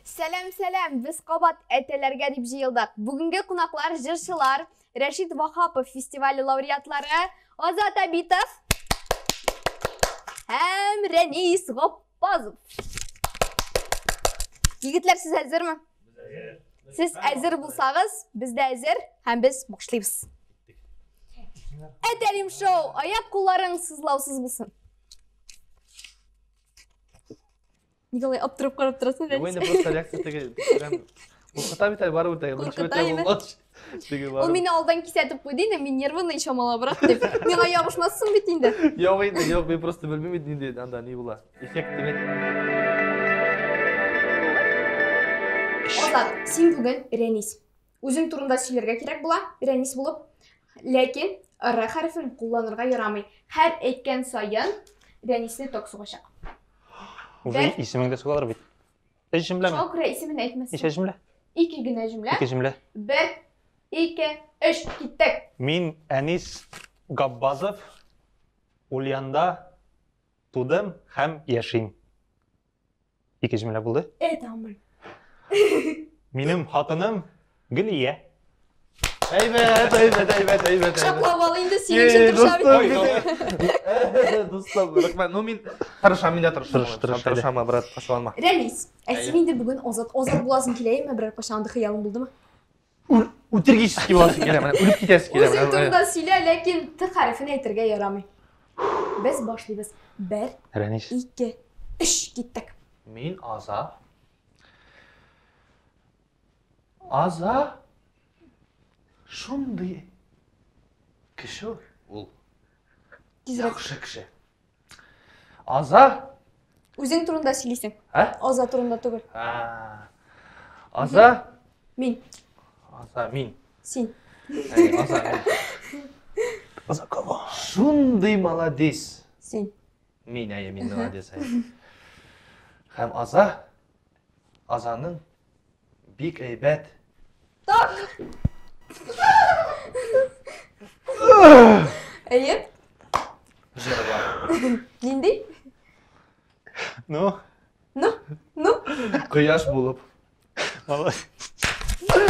Сәлам, сәлам! Без кабат әтәләргә дип җыелдык. Бүгенге кунаклар җырчылар, Рәшит Вахапов фестивале лауреатлары Азат Абитов һәм Рәнис Гаппазов. Егетләр, сез әзерме? Сез әзер булсагыз, без дә әзер һәм без башлыйбыз. Әтәлим шоу, аяк кулларың сызлаусыз булсын. Нигә алай аптырап карап торасың, Юк, инде просто реакция теге прям куркыта бит әле барыбер теге беренче Куркыта мәртәбә инде. булгач. Теге Ул барыбер. мине алдан кисәтеп куйды инде, мин нервный чамалабрак дип. Миңа ябышмассың бит инде. Юк инде, юк, мин просто белмим инде нинди анда ни була. Эффект дип әйт. Азат, син бүген Рәнис. Үзең турында сөйләргә кирәк була, Рәнис булып. Ләкин Р хәрефен кулланырга ярамый. Һәр әйткән саен Рәнисне ток сугачак. Уже Бер. исемең дә сугалар бит. Өч җөмләме? Шуңа күрә исемен әйтмәсен. Ничә җөмлә? Ике генә җөмлә. Ике җөмлә. Бер, ике, өч, киттек. Мин Әнис Габбазов, Ульянда тудым һәм яшим. Ике җөмлә булды. Это мы. Минем хатыным Гөлия. Әйбәт, әйбәт, әйбәт, әйбәт, әйбәт. Кочаклап ал инде, синең өчен тырыша бит. Дустым, рәхмәт. Ну мин тырышам, мин дә тырышам. Тырыш, тырыш, Тырышам, брат, ачуланма. Рәнис, ә син инде бүген Азат, Азат буласың киләме? Берәр кайчан андый хыялың булдымы? Үтергеческий буласың килә, менә үлеп китәсе килә. Үзең турында сөйлә, ләкин Т хәрефен әйтергә ярамый. Без башлыйбыз. Бер, Рәнис. ике, өч, киттек. Мин Азат. Аза шундый кеше ул. Тизрәк. Яхшы кеше. Аза, Үзең турында сөйлисең. ә? Аза турында түгел. А. Аза, Мин, Аза мин. син. Әй, Аза мин. За кого? Шундый молодец. Син. Мин, әйе, мин молодец. әйе. Һәм Аза, Азаның бик әйбәт. Так. Әйе. Җыры бар. Нинди? Ну, Ну, ну. Кояш булып. молодец.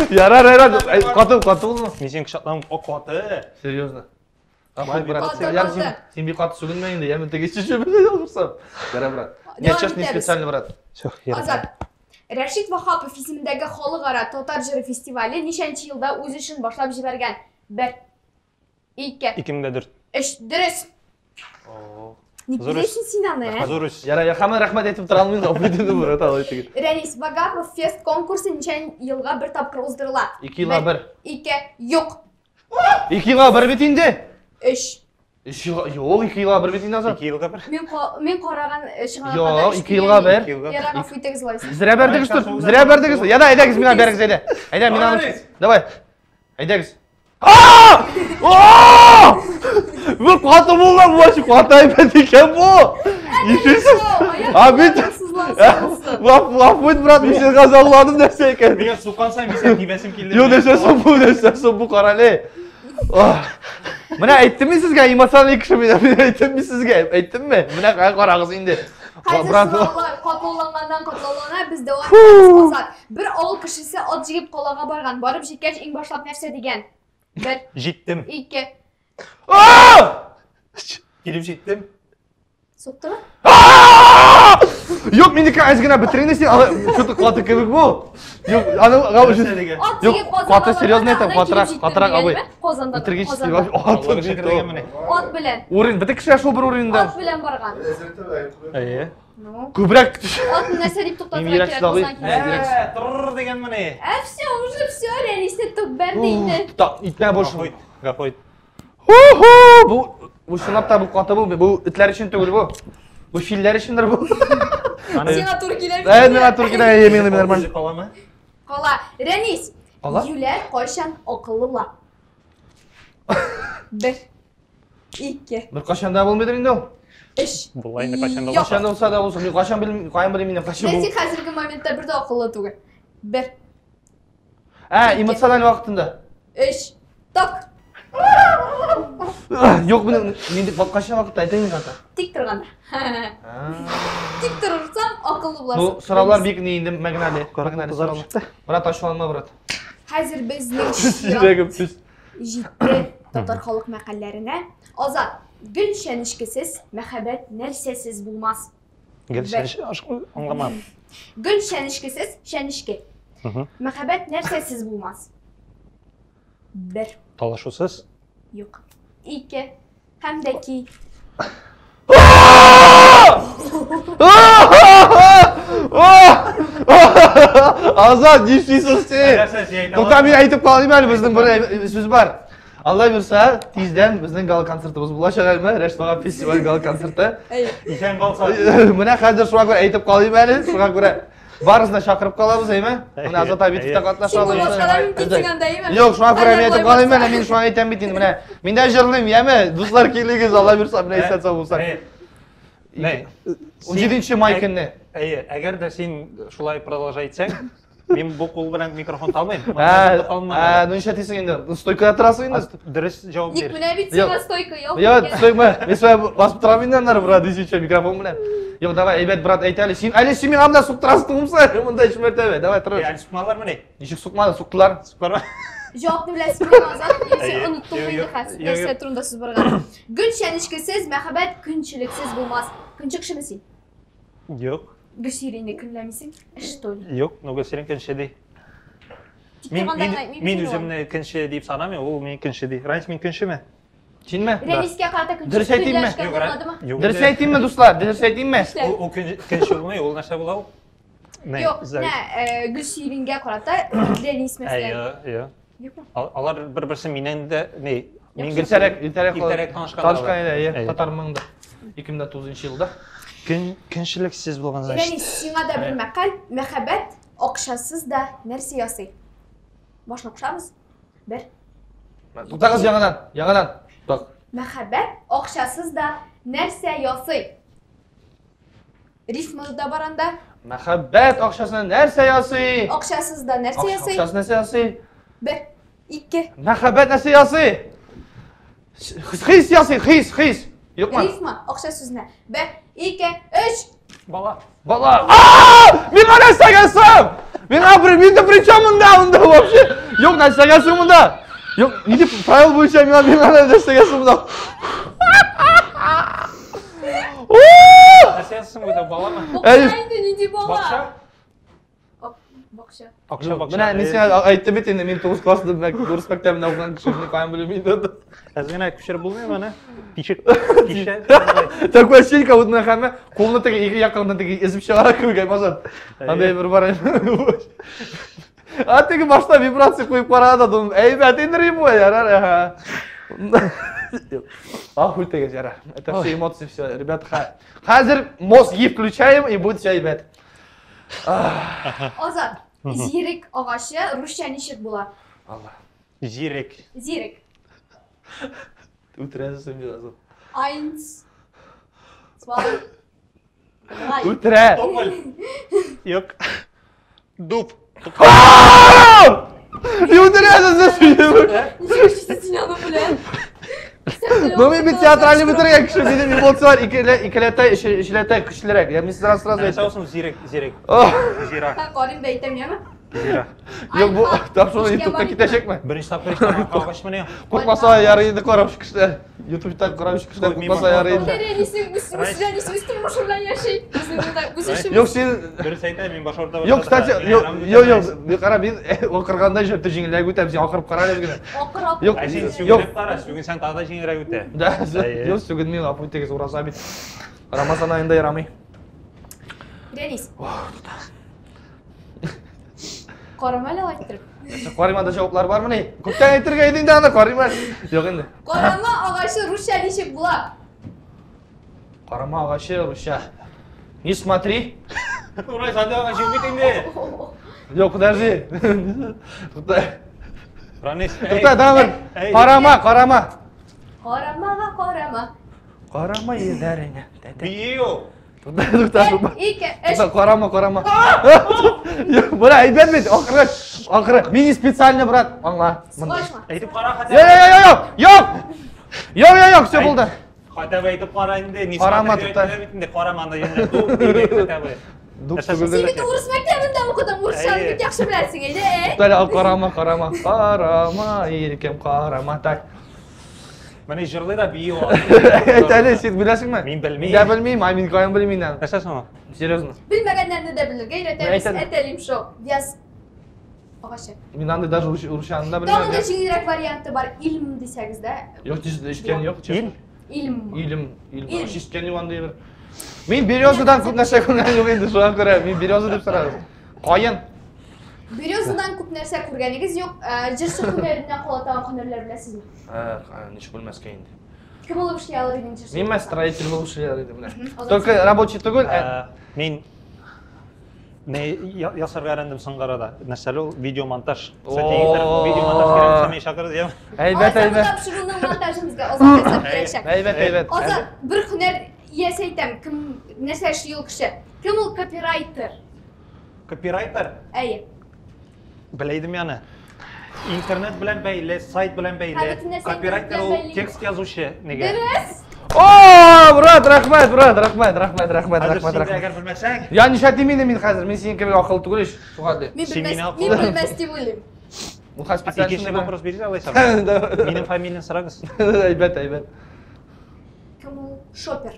Ярар, ярар. Әй, Каты, каты булма. Мин сине кочаклам, о, каты. Серьезно. Гафу, Май, брат. Каты, Син, яр, син, каты. син бик каты сүгенмә инде, яме теге чишеп ялгышсам. Ярар, брат. Нет, Дәвам честно, не итәбез. специально, брат. Все, ярар. Азат. Рәшит Вахапов исемендәге халыкара татар җыры фестивале ничәнче елда үз эшен башлап җибәргән? Бер, ике, 2004. өч. Дөрес. Ник Зур эш. беләсең син аны, ә? Зур эш. Ярар, я һаман рәхмәт әйтеп тора алмыйм, гафу итегез, брат, алай түгел. Рәнис Вагапов фест конкурсы ничә елга бер тапкыр уздырыла? Ике елга бер. Ике, юк. Ике елга бер бит инде. Өч. Өч елга, юк, ике елга бер бит инде, Азат. Ике елга бер. Мин мин караган чыганакта Юк, ике елга бер. Ике елга. Ярар, гафу итегез алайса. Зря бәрдегез тур. Зря бәрдегез. Я да, әйдәгез, миңа бәрегез, әйдә. Әйдә, мин аны. Давай. Әйдәгез. А! А! Бу каты булган, бу вообще каты әйбәт икән бу. Ишетсез. А бит Лаф, лаф ит, брат, мин сине хәзер аңладым нәрсә икән. Миңа суккан саен мин сине тибәсем килде. Юк, нәрсә соң бу, нәрсә соң бу, карале. Ах. Менә әйттем мин сезгә, эмоциональ кеше мин, мин әйттем мин сезгә, әйттемме? Менә карагыз инде. Хәзер Брат, сораулар катлауланганнан катлаулана, без дәвам итәбез. Азат, бер авыл кешесе ат җигеп калага барган. Барып җиткәч, иң башлап нәрсә дигән? Бер, Җиттем. ике. А! Килеп җиттем. Суктымы? Юк, минеке әз генә бетерин дә син, аны что-то каты кебек бу. Юк, аны Нәрсә дигән? Ат Юк, җигеп Казанга каты серьезно барган, әйтәм, аннан катырак, килеп җиттем катырак абый. дигәнме? Казанда. Бетергеч Казанда. аты Аллага шөкер дигән менә. Ат белән. Урын, бөтен кешеләр шул бер урында. Ат белән барган. Әйе. Ну. Күбрәк Атны нәрсә дип Мин туктатырга йөрәк кирәк сызлый. Казан Менә, килсә? йөрәк Ә, Тррр дигән менә. Ә все, уже все, Рәнисне тук бәрде инде. Та, итмә бу. Гафу ит. Гафу ит. Ху-ху! Бу бу чынлап та бу каты бу, бу этләр өчен түгел бу. Бу филләр өчендер бу. Аны Сиңа туры килә. Ә, миңа туры килә, әйе, миңа нормально. Каламы? Кала. Рәнис, Кала? юләр кайчан акыллы була? Бер, ике, Бер кайчан да булмыйдыр инде ул. өч. Була инде кайчан да Юк. Кайчан да булса да булсын, мин кайчан белмим, каян белим инде кайчан бу. Син хәзерге моментта бер дә акыллы түгел. Бер, Ә, эмоциональ вакытында. өч, ток. Юк, менә нинди кайчан вакытта әйтәм инде ата. Тик торганда. Тик торырсаң, акыллы буласың. Ну, сораулар бик ни инде мәгънәле. Мәгънәле сораулар. Брат, ачуланма, брат. Хәзер безнең чират Йөрәгем сүз. җитте татар халык мәкальләренә. Азат, гөл чәнечкесез, мәхәббәт нәрсәсез булмас. Гел чәнеч, аңламадым. Гөл чәнечкесез, чәнечке. Мәхәббәт нәрсәсез булмас. Бер. Талашусыз? Юк. Ике. Һәм дә ки. Азат, нишлисең син? Тукта, мин әйтеп калыйм әле, безнең бер сүз бар. Алла бирса, тиздән безнең гала концертыбыз булачак әле, Рәшмага фестиваль гала концерты. Исән калса. Менә хәзер шуңа күрә әйтеп калыйм әле, шуңа күрә барысын да чакырып калабыз, әйме? Менә Азат Абитов та катнаша Син булмаскалар мөмкинсең анда, әйме? Юк, шуңа күрә мин әйтеп калыйм әле, мин шуңа әйтәм бит инде, менә. Мин дә җырлыйм, яме? Дуслар килегез, Алла бирса, менә исән сау булсак. Нә? 17 май көнне. Әйе, әгәр дә син шулай продолжать итсәң, мин бу кул белән микрофон талмыйм. Ә, ә, ну нишләтесең инде? Стойкада торасың инде. Дөрес җавап Ник бир. менә бит сиңа стойка, ял. Юк, стойка, мин шулай басып торам инде аннары, брат, дисеңчә микрофон белән. Юк, давай, әйбәт, брат, әйт әле. Син әле син миңа монда суктырасың түгелме? Монда өч мәртәбә. Давай, тырыш. Әле сукмадылармыни? Ничек сукмады? Суктылар. Суктылармы? Җавапны беләсеңме, Азат? Яисә оныттыңмы инде Юк, хәзер? юк, Нәрсә юк. турында сүз барган? Гөл чәнечкесез, мәхәббәт көнчелексез булмас. Көнче кешеме син? Юк. Гөлсиринне көнләмисең, что ли? Юк, ну Гөлсирин көнче ди. Тик Мин, торганда мин, гына әйтмим мин бит инде ул. үземне көнче дип санамыйм, ул мин көнче ди. Раньше мин көнчеме? Синме? Рәнискә карата көнче Дөрес әйтимме? көнләшкән булмадымы? Юк. Дөрес әйтимме, дуслар? Дөрес әйтимме? Нишләп? Ул, ул көнче, көнче булмый, ул нәрсә була ул? Не, Юк, зависть. менә Гөлсирингә карата Рәнис мәсәлән. Әйе, әйе. Юкмы? Алар бер-берсе миннән дә, не, мин Яхшы. Иртәрәк, иртәрәк Иртәрәк танышкан Танышкан алар. иде, әйе, Әйе. татар моңында. 2009 елда. Көн, көнчелексез булган, значит. Рәнис, сиңа да бер мәкаль, мәхәббәт акчасыз да нәрсә ясый? Башны кушабыз. Бер. Туктагыз яңадан, яңадан. Так. Мәхәббәт акчасыз да нәрсә ясый? Рифма да бар анда. Мәхәббәт акчасына нәрсә ясый? Акчасыз да нәрсә ясый? Акчасы нәрсә ясый? Бер, ике. Мәхәббәт нәрсә ясый? Хис ясый, хис, хис. Юкмы? Рифма, акча сүзенә. Бер, ике, өч. Бала. Бала. А! Миңа нәрсәгә соң? Миңа бер мин дә при чем монда монда вообще? Юк, нәрсәгә соң монда? Юк, ни дип правил буенча миңа миңа нәрсәгә соң монда? Нәрсә ясыйсың бу баламы? Бакча Әй. инде нинди бала? Бакча? Бакча. Акча бакча. Менә мин сиңа әйттем бит инде, мин 9 класста урыс мәктәбендә укыган кеше, мин каян белим инде. Әз генә күчереп булмыймы аны? Тишек, тишә. Такое ощущение, как будто менә кулны теге ике якыннан теге эзеп чыгара кебек, әй, Андай бер бар. А теге башта вибрация куеп карады да, думаю, әйбәт инде бу, ярар, ага. Ахуй теге, ярар. Это все эмоции, все, ребята, хәзер мозги включаем и будет все әйбәт. Азат, зирек агачы русча ничек була? Алла. Зирек. Зирек. Үтерәсең мине, Азат. Eins, zwei, drei. Үтерә. Тополь. Юк. Дуб. Үтерәсең син. Ничек эшлисең син аны белән? Ну мин бит театральный бетергән кеше, минем эмоциялар икеләтә, өчләтә көчлерәк. Я мин сразу сразу Нәрсә әйттем. булсын зирек, зирек. Ох, Зира. Карыйм да әйтәм, яме? Зира. Юк, бу тап шул Эшкә ютубта барыйм. китәчәкме? Беренче тапкыр ишетәм, агачмыни? Куркмаса ярый инде караучы кешеләр. Ютубта караучы кешеләр Мин куркмаса ярый инде. Рәнисең үз Рәнис үз тормышы белән яши. Үзенең монда үз эше. Юк, син Дөрес әйтә, мин баш авырта Юк, кстати, юк, юк, юк, кара, мин акырганда җәпте җиңелрәк үтәм, син акырып кара әле генә. Акырап. Юк, Ә син юк. сүгенеп кара, сүгенсәң тагы да җиңелрәк үтә. Да, Әйе. юк, сүгенмим, гафу итегез, ураза бит. Рамазан аенда ярамый. Рәнис. Карама әле әйттереп. Карыйм, анда җаваплар бармыни? Күптән әйтергә иде инде аны, карыйм әле. Юк инде. Карама агачы русча ничек була? Карама агачы русча. Не смотри. Урай, санда агач юк бит инде. Юк, подожди. Тукта. Ранис. Тукта, давай. Әй. Карама, карама. Карамага карама. Карама елләреңә. Бию. Тукта, тукта. Бер, ике, өч. Тукта, карама, карама. Юк, бу әйбәт бит. Акыргач. Ахыры, мин не специально, брат. Аңла. Сугашма. Әйтеп кара хотя Юк, юк, юк, юк. Юк, юк, юк, все булды. Хотя бы әйтеп кара инде. Не Карама, смотри, тукта. дип әйтәләр бит инде, карама анда инде. Дук дип хотя бы. Дук Нәрсә түгел. Син бит урыс мәктәбендә укыдың, урысчаны Әйе. бик яхшы беләсең, әйдә. әйт. Туктале, карама, карама. Карама, иркем, карама. Так. Менә җырлый да бии ул. Әйт әле, син беләсеңме? Мин белмим. Мин дә белмим, ай мин каян белмим инде. Нәрсә соң ул? Серьезно. Белмәгәннәрне дә белергә өйрәтәбез. Әйт әле. Әтәлим шоу. Яз. Агачы. Мин андый даже урысчаны да Тагын да белмим. җиңелрәк варианты бар. Илм дисәгез дә. Юк, ишеткән юк, честно. Илм. Илем, илем. Илм. Ишеткән юк андый бер. Мин березадан күп нәрсә күргән юк инде, шуңа күрә мин береза дип сорадым. Каен. Березадан күп нәрсә күргәнегез юк. Җырчы һөнәреннән кала торган һөнәрләр беләсезме? Ничек белмәскә инде. Кем булып эшли алыр идең җырчы? Мин строитель булып эшли алыр идем менә. Азат. Только рабочий түгел, ә Мин не ясарга өйрәндем соңгы арада. Нәрсәле ул? Видеомонтаж. Кстати, егетләр, видеомонтаж кирәк булса, мине чакырыгыз, яме? әйбәт, Алайса, бу әйбәт. тапшыруның монтажын безгә Азат ясап бирәчәк. Әйбәт, әйбәт. Азат, бер һөнәр иясе әйтәм, кем нәрсә эшли ул кеше? Кем ул копирайтер? Копирайтер? Әйе. Белә идем яны. Интернет белән бәйле, сайт белән бәйле. Һәм бөтен нәрсә Копирайтер интернет ул белән бәйле. текст язучы. Нигә? Дөрес. О, брат, рәхмәт, брат, рәхмәт, рәхмәт, рәхмәт, Хәзер рәхмәт, син дә рәхмәт. әгәр белмәсәң, Я нишләтим инде мин хәзер, мин синең кебек акыллы түгел ич, шуңа ди. Мин Син белмәс, мине мин акыллы. белмәс дип уйлыйм. Ул хәзер специально икенче шуны вопрос бирегез алайса. Да. Минем фамилияне сорагыз. Әйбәт, әйбәт. Кем ул? Шопер.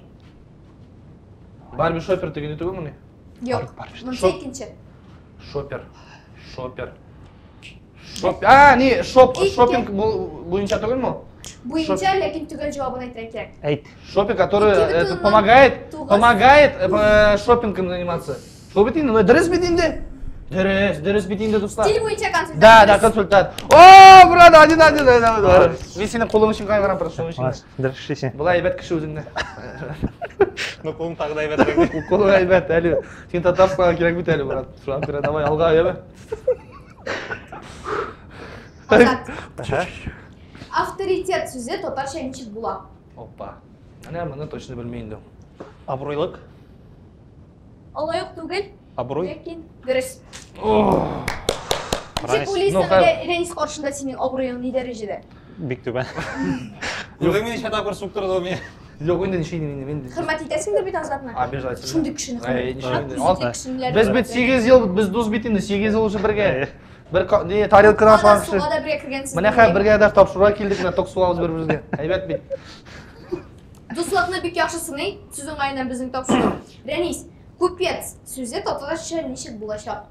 Барби шопер дигәне түгелмени? Юк. Барби Монысы Шоп. икенче. Шопер. Шопер. Шоп. А, не, шоп, Ике. шопинг буенча түгелме ул? Буенча, ләкин төгәл җавабын әйтергә кирәк. Әйт. Шопинг, который Ике это, бөтен помогает, тугыз. помогает шопингом заниматься. Шул бит инде, ну дөрес бит инде. Дөрес, дөрес бит инде, дуслар. Стиль буенча консультант. Да, да, консультант. О, брат, один, один, да, да, да. Мин синең кулың өчен кайгырам, просто шуның өчен. Дөрес эшлисең. Болай әйбәт кеше үзеңне. Ну, кулың тагы да әйбәтрәк. Кулың әйбәт, әле. Син татарстанга кирәк бит әле, брат. Шуңа күрә давай алга, яме. Азат. Аһа. Авторитет сүзе татарча ничек була? Опа. Менә моны точно белмим инде. Абруйлык. Алай ук түгел, Абруй. ләкин дөрес. Ничек Ранис. Ну, уйлыйсың, хәл. Рәнис каршында синең абруең ни дәрәҗәдә? Бик түбән. Күрдеңме ничә тапкыр суктырды ул мине? Юк, инде ничек инде мин. Хөрмәт итәсеңдер бит Азатны? Обязательно. Шундый кешене Әй, хөрмәт. ничек инде. Үзеңдәй Ал- кешеләрне Без бит хөрмәт 8 ел, без дус бит инде, 8 ел уже бергә. Әйе. Бер не тарелкадан Ана ашаган кеше. суга да бергә кергәнсез. Менә хәзер бергә дә тапшыруга килдек, менә ток сугабыз бер-беребезгә. Әйбәт бит. Дуслыкны бик яхшы сыный, сүз уңаеннан безнең тапшыру. Рәнис, купец сүзе татарча ничек булачак?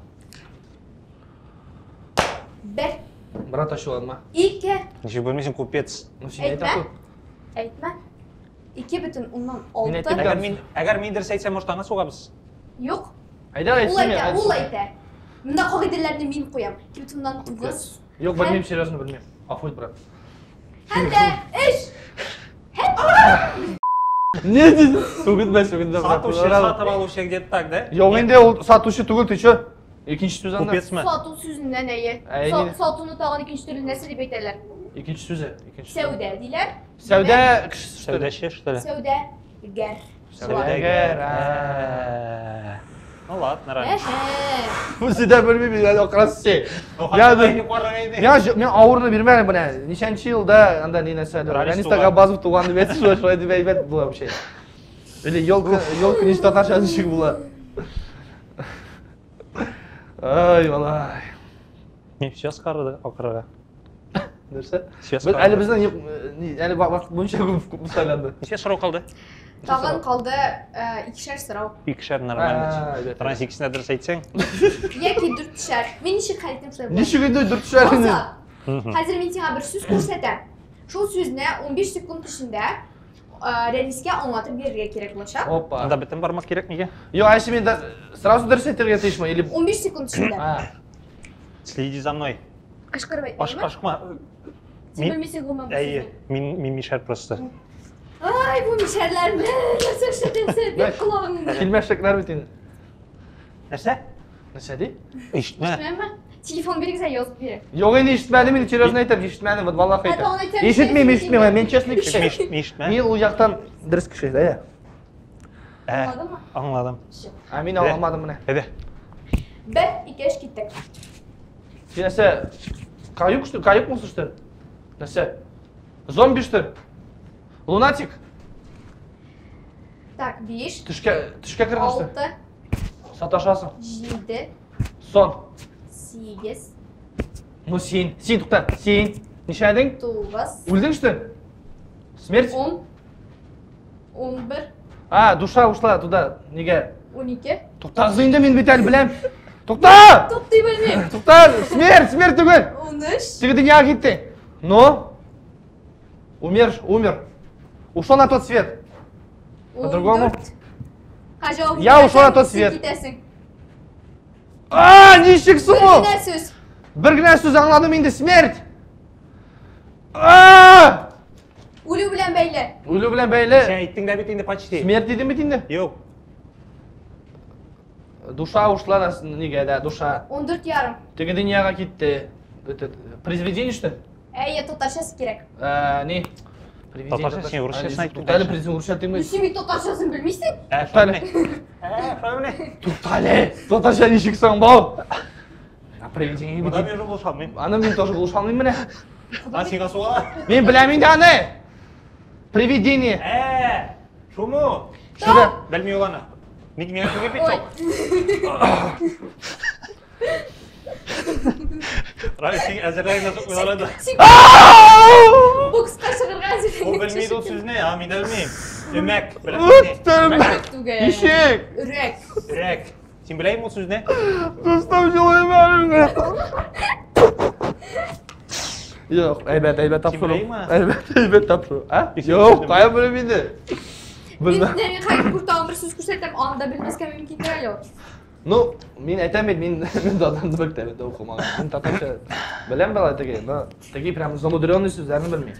Бер, Брат ачуланма. ике, Ничек белмисең, купец. Ну син әйт Әйтмә. акыл. әйтмә. Ике бөтен уннан Мин алты. әйтеп Әгәр мин, әгәр мин дөрес әйтсәм, может, аңа сугабыз. Юк. Әйдә, Ул әйтсен. әйтә, ул әйтә. Монда кагыйдәләрне мин куям. Ике бөтен уннан тугыз. Юк, белмим, серьезно белмим. Гафу ит, брат. Һәм дә өч. Не дидең? Сүгенмә, сүгенмә, брат. Сатучы, сатып алучы где-то так, да? Юк, инде ул сатучы түгел, ты чё? Икенче сүз анда. Купецме? Сату сүзеннән әйе. Әй, ни- Сатуны тагын икенче төрле нәрсә дип әйтәләр. Икенче сүзе, икенче. сүзе. Сәүдә диләр. Сәүдә кешесе, что ли? Сәүдәче, что ли? Сәүдәгәр. Сәүдәгәр. а. Ну ладно, раньше. Әһә. Үзе дә белмим, мин әле окрассе. Ну, Я хотя бы да- әйтеп карарга иде. Миңа мин авырны бирмәдем менә. Ничәнче елда анда ни нәрсә әле. Ранис Ранис туган. Габбазов туган дип әйтсә, шулай шулай дип әйбәт була вообще. Или елка, елка ничек татарча ничек була. Ай, малай. Мин сейчас карады акырга. Нәрсә? Сейчас Без әле безнең әле вакыт буенча күп күп сайланды. Ничә сорау калды? Тагын калды икешәр сорау. Икешәр А, нормально. әйбәт. Ранис икесенә дөрес әйтсәң. Яки дүртешәр. Мин ничек хәл итәм шулай була. Ничек инде дүртешәр инде? Азат, хәзер мин сиңа бер сүз күрсәтәм. Шул сүзне 15 секунд эчендә Рәнискә аңлатып бирергә кирәк булачак. Опа. Анда бөтен бармак кирәк нигә? Юк, ә если мин сразу дөрес әйтергә тиешме или 15 секунд эчендә. А, Следи за мной. Кычкырып Аш, әйтмәме? ашыкма. Син Мин- белмисең гомумән бу Әйе, сүзне. мин мишәр просто. Ай, бу мишәрләрне нәрсә эшләтәсең? Бик колагыңны. килмәшәкләр бит инде. Нәрсә? Нәрсә ди? Ишетмә. Ишетмәме? Телефон бирегез, ә язып бирә. Юк, инде ишетмәдем, инде серьезно әйтәм, ишетмәдем, вот валлах Ә, әйтәм. тагын әйтәм, Ишетмим, ишетмим. ишетмим, мин честный кеше. Ишетмә, ишетмә. Мин ул яктан дөрес кеше, да? Ә, Аңладыңмы? Аңладым. Всё. Ә мин аңламадым менә. Әйдә. Бер, ике, өч, киттек. Син нәрсә? Каюк что? Каюк мусың что? Нәрсә? Зомби что? Лунатик? Так, 5. Төшкә, төшкә кергән что? 6. Саташасың. 7. Сон. 8. Ну син, син тукта, син. Ничәдең? 9. Үлдең что? Смерть? 10. 11. А, душа ушла туда. Нигә? 12. Туктагыз инде, мин бит әле беләм. Тукта! Туктый белмим. Тукта, смерть, смерть түгел. 13. Теге дөньяга китте. Но умер, умер. Ушел на тот свет. По-другому? Ха, җавабын Я ушел на тот син свет. Китәсең. А, ничек Бер соң ул? генә сүз. Бер генә сүз аңладым инде, смерть. А! Үлү белән бәйле. Үлү белән бәйле. Син әйттең дә бит инде почти. Смерть дидем бит инде. Юк. Душа ушла на нигә, да, душа. 14 ярым. Теге дөньяга китте. Этот, произведение что? Әйе, татарчасы кирәк. Ә, не? Привидение. Татарча син урысчасын әйттең, Туктале, конечно. привидение урысча димме? Син бит татарчасын белмисең. Ә, Туктале. Ә, шулаймыни? Туктале. Татарча ничек соң бу? А привидение Монда бит. мин уже булыша алмыйм. Аны мин тоже булыша алмыйм менә. А сиңа суга. Мин беләм инде аны. Привидение. Ә, шуму. Шура. Белми ул аны. Ник миңа түгел бит Ой. ул. Рай, син әзерләгән дә уйлар да. Син бокска чыгарга әзерләнгән. Ул белми ул сүзне, а мин дә белмим. Өмәк, Үттем. Өрәк түгел. Ишек. Өрәк. Өрәк. Син беләйме ул сүзне? Достым җылыйм әле. Юк, әйбәт, әйбәт тапшыру. беләйме? Әйбәт, әйбәт тапшыру. А? Син Юк, белмисең. кая беләм инде. Мин Белмәм. мин хәзер тагын бер сүз күрсәтәм, аны да белмәскә мөмкин түгел ул. Ну, мин әйтәм бит, мин мин татар мәктәбендә укымаган. Мин татарча беләм бала теге, но теге прям замудренный сүзләрне белмим.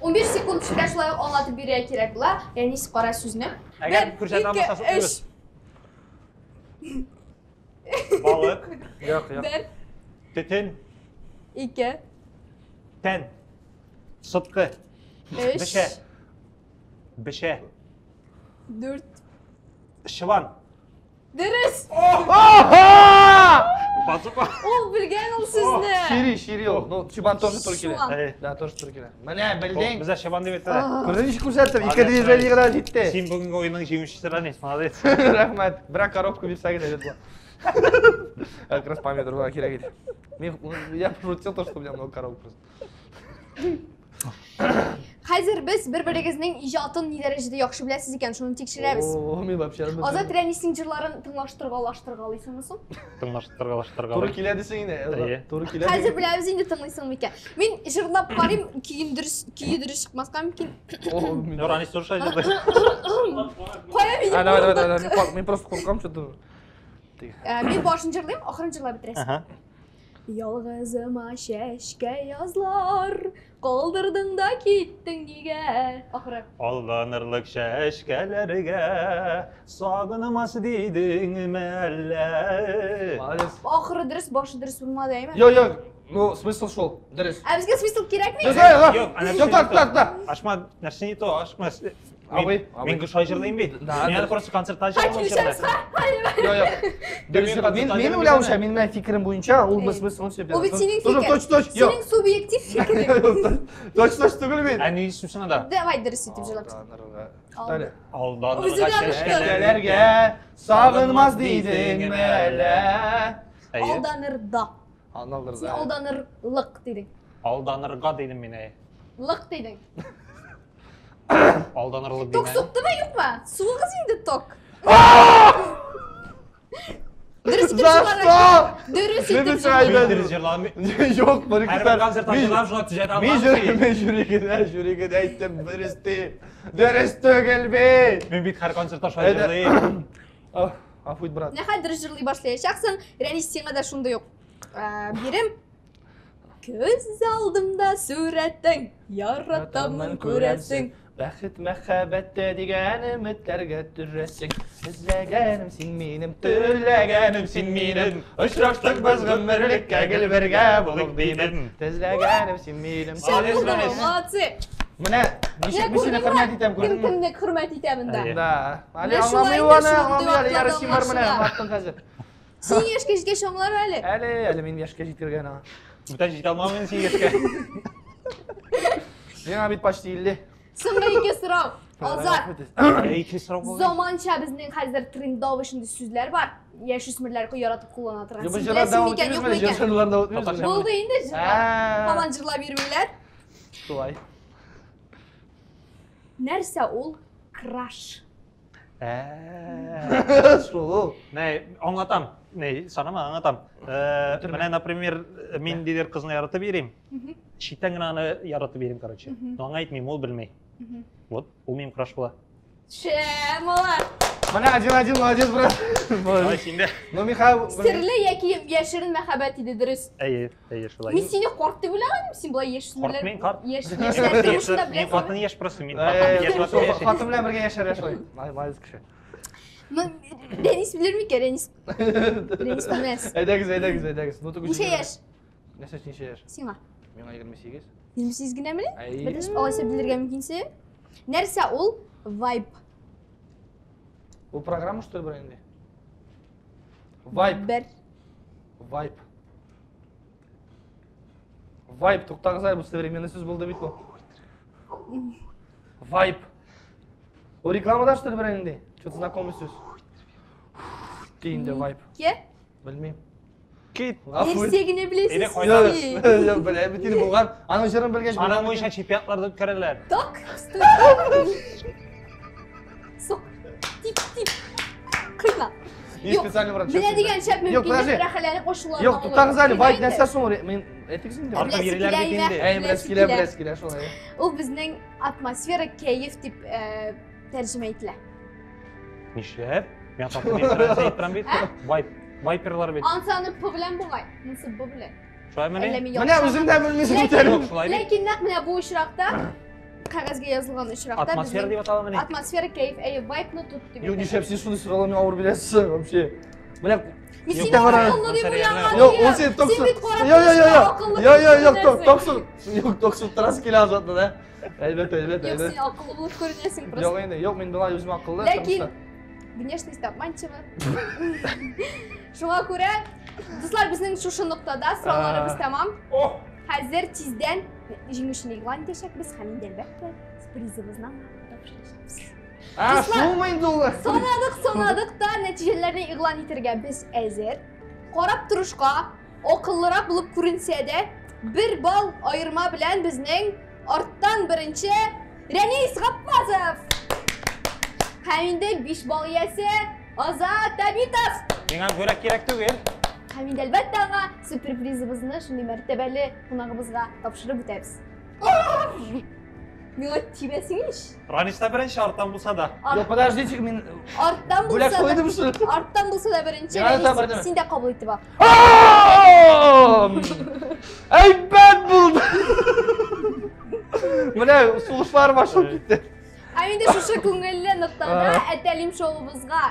15 секунд эчендә шулай ук аңлатып бирергә кирәк була. Ягъни кара сүзне. Әгәр Бер, күрсәтә ике, алмасаң, өч. Балык, Юк, юк. Бер, төтен, ике, тән, сыткы, өч, бешә, бешә, дүрт. шыбан. Дөрес. Аха! Базык. Ул белгән ул сүзне. Шири, шири ул. Ну, чубан тоже туры килә. Чубан. Да, тоже туры килә. Менә белдең. Бездә шыбан дип әйтәләр. Күрдең ничек күрсәттем? Ике движение генә җитте. Син бүгенге уенның җиңүчесе, Ранис, молодец. Рәхмәт. Берәр коробка бирсәгез әйбәт була. Как раз помидор була кирәк иде. Мин я пошутил то, что у меня много коробок просто. Хәзер без бер-берегезнең иҗатын ни дәрәҗәдә яхшы беләсез икән, шуны тикшерәбез. О, мин вообще Азат Рәниснең җырларын тыңлаштыргалаштыргалыйсыңмы соң? Тыңлаштыргалаштыргалый. Туры килә дисең инде. Әйе. Туры килә. Хәзер беләбез инде тыңлыйсыңмы икән. Мин җырлап карыйм, көен дөрес, көе дөрес чыкмаска мөмкин. О, мин- Ранис тоже шулай җырлый. Кая минем А, давай, давай, давай, урындык? мин просто куркам, что-то. Мин башын җырлыйм, ахырын җырлап бетерәсең. Ага. Ялгызыма чәчкә язлар, калдырдың да киттең нигә? Ахыры. Алданырлык чәчкәләргә сагынмас дидең мәллә? Молодец. Ахыры дөрес, башы дөрес булмады, әйме? Йо, йо, ну, смысл шул, дөрес. Ә безгә смысл кирәкми? Дөрес, йо, Юк, ана йо, так, так, так. Ашма, нәрсә не то, ашма. Абый, абый. Мин шулай җырлыйм бит. Да, Мин дөрес. просто концертта Ха, җырламыйм килешәбез, җырлы. ха, ха. Йо, йо. Дөрес, Мин мин концертта мин җырлыйм уйлавымча, бит. мин менә фикерем буенча, ул Эй. смысл сөйләп. Ул бит синең Тоже фикер. Точ, точ, йо. Синең субъектив фикерең. Точ, точ түгел бит. Ә ни сүзен анда? Давай дөрес итеп җырлап. Далее. Алданырлык Үзе дә онытты. Чәчкәләргә сагынмас дидең мәллә? Әйе. Алданырда. Син Алданырда. алданырлык дидең. Алданырга дидем мин, әйе. Лык дидең. Алданырлык Ток димә. суктымы, юкмы? Сугыгыз инде ток. Дөрес итеп За җырларга. что? Дөрес Мин итеп бит җырларга. әйбәт. Мин дөрес җырладым. Юк, бер Һәрбер концертта җырлап шулай төзәтә Мин алмам. жюри, мин жюригә, жюригә әйттем, дөрес дип. Дөрес түгел бит. Мин бит һәр концертта шулай Әйдә. җырлыйм. Афу ит, брат. Нәхәт дөрес җырлый башлаячаксың. Рәнис сиңа да шундый ук бирем. Күз алдымда сурәтең, яратамын күрәсең. Бәхет мәхәббәттә дигән өметләргә төрәсең. Эзләгәнем син минем, теләгәнем син минем. Очраштык без гомерлеккә гел бергә булыйк димен. Эзләгәнем син минем. Шәп Молодец, булды, Рәнис. молодцы. Менә ничек мин сине хөрмәт итәм, Кем күрдеңме? кемне хөрмәт итә монда? Әйе. Да. Әле Менә шулай аңламый инде аны, шундый аңламый әле вакытларда ярышы бар менә, аңлашыла. аңлаттың хәзер. Син яшькә җиткәч аңлар әле. Әле, әле мин яшькә җитергә аңа. Бүтән җитә алмам мин син яшькә. Миңа бит почти 50. Соңгы ике сорау. Азат, Ике сорау булды. заманча безнең хәзер трендовый шундый сүзләр бар. Яшүсмерләр яратып куллана торган. Юк, Син без җырлар беләсең дәвам микән, итмибезме? юкмы икән? Җырлар дәвам итмибезме? Татарча. Булды инде җырлар. Ә, Һаман җырлап йөрмиләр. Шулай. Нәрсә ул краш? Ә. Шул ул. Нә, аңлатам. Нә, санама, аңлатам. Менә, например, мин дидер кызны яратып йөрим. Читтән генә аны яратып йөрим, короче. Но аңа әйтмим, ул белми. Вот, ул минем краш була. Шә, малай. Менә один-один, молодец, брат. Давай син дә. Ну, Михаил... Серле яки яшерен мәхәббәт иде дөрес. Әйе, әйе, шулай. Мин сине карт дип уйлаган идем, син болай яшүсмерләр. Карт мин, карт. Яшь, яшьләр тормышында Мин беләсеңме? хатын яшь просто, мин хатын яшь хатын яшь. Хатын белән бергә яшәр шулай. Молодец кеше. Рәнис белер микән, Рәнис? Рәнис белмәс. Әйдәгез, әйдәгез, әйдәгез. Ну, только Ничә яшь Нәрсә ничә яшь? сиңа? Миңа 28. 28 генәмени? Әй. Бер алайса белергә мөмкинсе. Нәрсә ул вайб? Бу программа что ли бер инде? Вайб, Бер. вайб. Вайб, туктагыз әле, бу современный сүз булды бит бу. Вайб. Ул рекламада что ли бер инде? Что-то знакомый сүз. Инде вайб. Ке? Белмим. Кит. Гафу ит. Нәрсә генә Әйдә, беләсез? кайда? сез? Юк, белә бит инде булган. Аның җырын белгәч. Аның буенча чемпионатларда үткәрәләр. Так, стой. Сук. Тип, тип. Кыйна. Не Юк, специально брат. Менә дигән шәп Юк, мөмкинлек подожди. рәхәтләнеп ачуларына Юк, туктагыз әле, вайб нәрсә соң ул? Мин әйтегез инде. Артык Беләсе йөриләр килә бит име? инде. Әй, беләсе килә, беләсе килә шулай. Ул безнең атмосфера кәеф дип тәрҗемә ителә. Нишләп? Мин тартып йөрәм, әйтеп торам бит. Вайп, вайперлар бит. Ансы аны П белән бугай, монысы Б белән. Шулай Әллә мени? мин Менә ялгышамын. үзең дә белмисең бит Ләкин- әле. Юк, шулай бит. Ләкин нәкъ менә бу очракта кәгазьгә язылган очракта Атмосфера безнең дип атала мени? атмосфера кәеф, әйе, вайбны тот дип. Юк, әйтәләр. нишләп син шуны сорауны авыр беләсең вообще. Менә Мин Юк, сине бара- акыллы дип уйлаган Юк, идем. ул син токсың. Син бит карап Юк, юк, юк, акыллы юк. Юк, юк, юк, күренәсең. токсың. Юк, токсың торасы килә Азатны, да? Әлбәттә, әлбәттә, Юк, әлбәттә. син акыллы булып күренәсең Юк просто. инде, юк, мин болай үзем акыллы. Ләкин тормышта. внешность обманчива. Шуңа күрә, дуслар, безнең шушы ноктада сорауларыбыз тәмам. О! Хәзер тиздән җиңүчене игълан итәчәкбез һәм инде әлбәттә призыбызны тапшырачакбыз. А, Дуслар, шулмы инде ул? Санадык, санадык та нәтиҗәләрне игълан итәргә без әзер. Карап торышка акыллырак булып күренсә дә, бер балл аерма белән безнең арттан беренче Рәнис Гаппазов. Һәм инде 5 балл иясе Азат Абитов. Миңа бүләк кирәк түгел. Һәм инде әлбәттә аңа сюрпризыбызны шундый мәртәбәле кунагыбызга тапшырып үтәбез. Миңа тибәсең ич. Ранис та беренче арттан булса да. Юк, подождите, мин Арттан бүләк булса да, куйдым шул. арттан булса да беренче, Миңа да Рәнис, бердеме? син дә кабул итеп ал. Әйбәт булды. Менә сулышлар башлап китте. Ә инде шушы күңелле ноктада Әтәлим шоуыбызга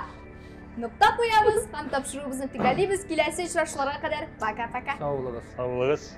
нокта куябыз һәм тапшыруыбызны төгәллибез. Киләсе очрашуларга кадәр пока-пока. Сау булыгыз. Сау булыгыз.